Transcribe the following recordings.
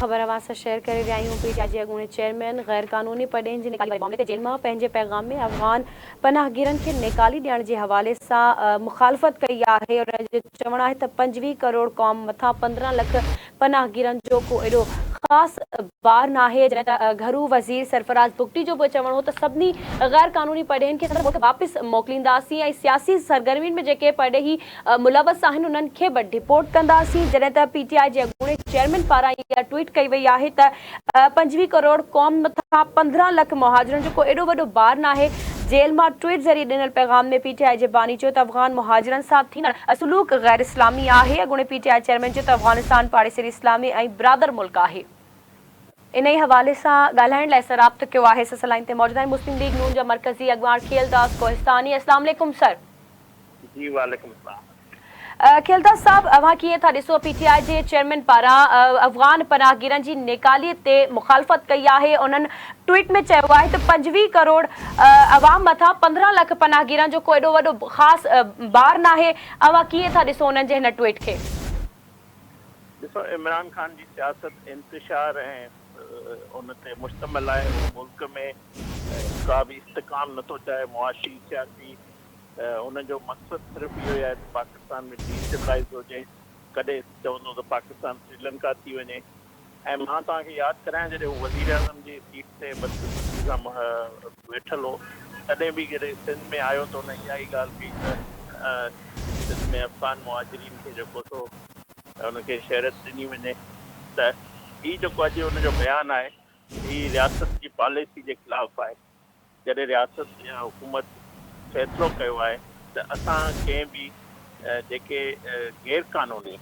خبر اوهان سان شيئر ڪري رهيا آهيون، پي ٽي آء جي اڳوڻي چيئرمين غير قانوني پرڏيهين جي نيڪالي واري معاملي تي جيل مان پنهنجي پيغام ۾ افغان پناهگيرن کي نيڪالي ڏيڻ جي حوالي سان مخالفت ڪئي آهي. ان جو چوڻ آهي ته 25 ڪروڙ قوم مٿان 15 لک پناهگيرن جو ڪو ايڏو خاص بار ناهي. جڏهن ته گهرو وزير سرفراز بگٽي جو به چوڻ هو ته سڀني غير قانوني پرڏيهين کي سندن ملڪ واپس موڪلينداسين ۽ سياسي سرگرمين ۾ جيڪي پرڏيهي ملوث آهن انهن کي به ڊپورٽ ڪنداسين. جڏهن ته پي ٽي آء جي اڳوڻي چيئرمين پاران اها ٽوئيٽ ڪئي وئي آهي ته 25 ڪروڙ قوم مٿان 15 لک مهاجرن جو ڪو ايڏو وڏو بار ناهي. جيل مان ٽوئيٽ ذريعي ڏنل پيغام ۾ پي ٽي آء جي باني چيو ته افغان مهاجرن سان ٿيندڙ سلوڪ غير اسلامي آهي. اڳوڻي پي ٽي I chairman چيو ته افغانستان پاڙيسري اسلامي ۽ برادر ملڪ آهي. انهي حوالي سان ڳالهائڻ لاء سر رابطو ڪيو آهي. سس لائين تي موجود آهن مسلم ليگ نون جا مرڪزي اڳواڻ کيل داس ڪوهستاني. اسلام عليڪم سر. جي وعليڪم السلام. کيلداس صاحب اوهان ڪيئن ٿا ڏسو پي ٽي آء جي چيئرمين پاران افغان پناهگيرن جي نيڪالي تي مخالفت ڪئي آهي انهن ٽوئيٽ ۾ چيو آهي ته 25 ڪروڙ عوام مٿان 15 لک پناهگيرن جو ڪو ايڏو وڏو خاص بار ناهي اوهان ڪيئن ٿا ڏسو انهن جي هن ٽوئيٽ کي. ڏسو عمران خان جي سياست انتشار ۽ ان تي مشتمل آهي هو ملڪ ۾ ڪا به استحڪام نٿو چاهي معاشي سياسي ان جو مقصد صرف اهو ئي آهي ته پاڪستان ۾ ڊي اسٽيبلائيز هجي، ڪڏهن چوندو ته پاڪستان سريلنڪا ٿي وڃي ۽ مان توهان کي ياد ڪرايان جڏهن هو وزيراعظم جي سيٽ تي بدقسمتي سان ويٺل هو تڏهن به جڏهن سنڌ ۾ آيو ته هن اها ئي ڳالهه ڪئي ته سنڌ ۾ افغان مهاجرين کي جيڪو سو ان کي شهريت ڏني وڃي ته هي جيڪو اڄ ان جو بيان آهي هي رياست جي پاليسي جي خلاف آهي. جڏهن رياست يا حڪومت فيصلو ڪيو آهي ته اسان ڪنهن به جيڪي غير قانوني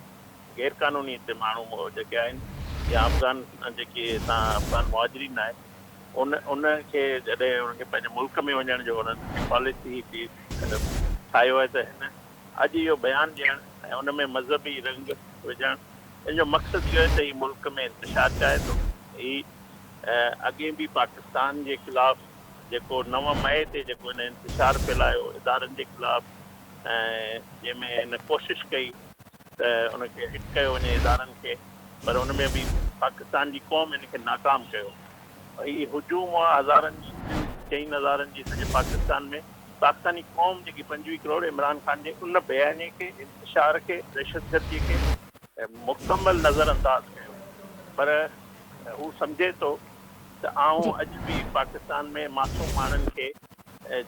غير قانوني هتي ماڻهو جيڪي آهن يا افغان جيڪي هتان افغان مهاجرين آهن ان ان کي جڏهن انهن کي پنهنجي ملڪ ۾ وڃڻ جو انهن جي پاليسي هڪڙي ٺاهيو آهي ته هن اڄ اهو بيان ڏيڻ ۽ ان ۾ مذهبي رنگ وجهڻ ان جو مقصد اهو آهي ته هي ملڪ ۾ انتشار چاهي ٿو هي اڳي به پاڪستان جي خلاف جيڪو 9 مئي تي جيڪو هن انتشار ڦهلايو ادارن جي خلاف ۽ جنهن ۾ هن ڪوشش ڪئي ته ان کي هٽ ڪيو وڃي ادارن کي پر ان ۾ به پاڪستان جي قوم هن کي ناڪام ڪيو. هي هجوم هئا هزارن جي ٽن چئن هزارن جي سڄي پاڪستان ۾ پاڪستاني قوم جيڪي 25 ڪروڙ عمران خان جي ان بيانيي کي انتشار کي دهشتگردي کي مڪمل نظر انداز ڪيو پر هو سمجهي ٿو ته آئون اڄ به پاڪستان ۾ معصوم ماڻهن کي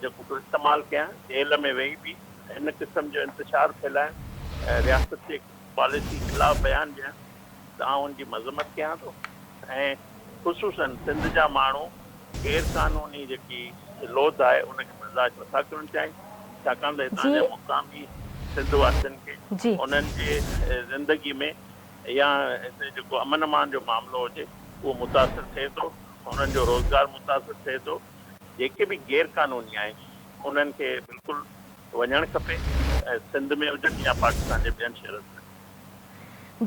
جيڪو ٿو استعمال ڪيان، جيل ۾ ويهي به هن قسم جو انتشار ڦهلائڻ، رياست جي پاليسي خلاف بيان ڏيڻ ته آئون ان جي مذمت ڪيان ٿو ۽ خصوصن سنڌ جا ماڻهو غير قانوني جيڪي لوڌ آهي ان کي برداشت نٿا ڪرڻ چاهين ڇاڪاڻ ته هتان جا مقامي سنڌ واسين کي انهن جي زندگي ۾ يا هتي جيڪو امن امان جو معاملو هجي اهو متاثر ٿئي ٿو، انهن جو روزگار متاثر ٿئي ٿو، جيڪي به غير قانوني آهن انهن کي بلڪل وڃڻ کپي سنڌ ۾ هجن يا پاڪستان جي ٻين شهرن ۾.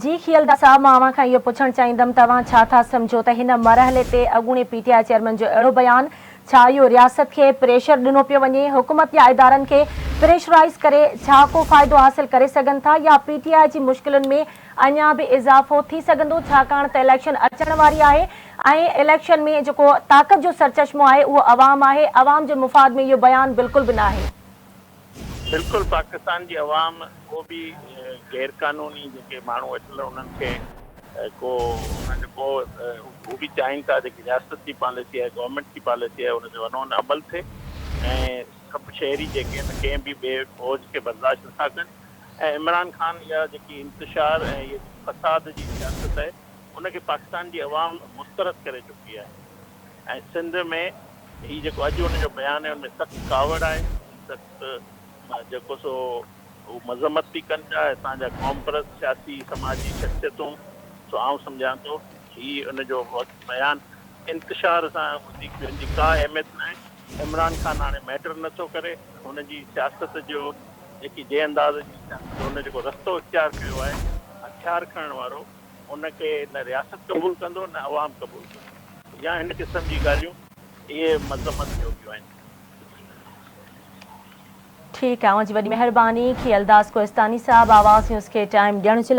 جي کيئلدا صاحب مان اوهان کان اهو پڇڻ چاهيندم ته اوهان ڇا ٿا سمجهو ته هن مرحلي تي اڳوڻي پي ٽي I chairman جو اهڙو بيان ڇا اهو رياست کي پريشر ڏنو پيو وڃي؟ حڪومت يا ادارن کي پريشرائيز ڪري ڇا ڪو فائدو حاصل ڪري سگهن ٿا يا پي ٽي آء جي مشڪلن ۾ اڃا به اضافو ٿي سگهندو ڇاڪاڻ ته اليڪشن اچڻ واري آهي ۽ اليڪشن ۾ جيڪو طاقت جو سرچشمو آهي اهو عوام آهي عوام جي مفاد ۾ اهو بيان بلڪل به ناهي. بلڪل پاڪستان جي عوام ڪو به غير قانوني جيڪي ماڻهو ويٺل انهن کي ڪو انهن جو ڪو هو به چاهين ٿا جيڪي رياست جي پاليسي آهي گورنمينٽ جي پاليسي آهي ان تي ونون عمل ٿئي ۽ سڀ شهري جيڪي آهن ڪنهن به ٻئي فوج کي برداشت نٿا ڪن ۽ عمران خان اها جيڪي انتشار ۽ اهي جيڪي فساد جي سياست آهي ان کي پاڪستان جي عوام مسترد ڪري چڪي آهي ۽ سنڌ ۾ هي جيڪو اڄ ان جو بيان آهي ان ۾ سخت ڪاوڙ آهي سخت جيڪو سو هو مذمت ٿي ڪن پيا هتان جا قومپرست سياسي سماجي شخصيتون سو آئون سمجهان ٿو هي ان جو بيان انتشار سان وڌيڪ ٻين جي ڪا اهميت ناهي عمران خان هاڻي ميٽر نه ٿو ڪري هن جي سياست جو جيڪي جنهن انداز جي سياست هن جيڪو رستو اختيار ڪيو آهي هٿيار کڻڻ وارو ان کي نه رياست قبول ڪندو نه عوام قبول ڪندو يا هن قسم جي ڳالهيون اهي مذمت جوڳيون آهن. ٺيڪ آ اوهان جي وڏي مهرباني کيئلداس ڪوهستاني صاحب آواز نيوز کي ٽائيم ڏيڻ جي لاء.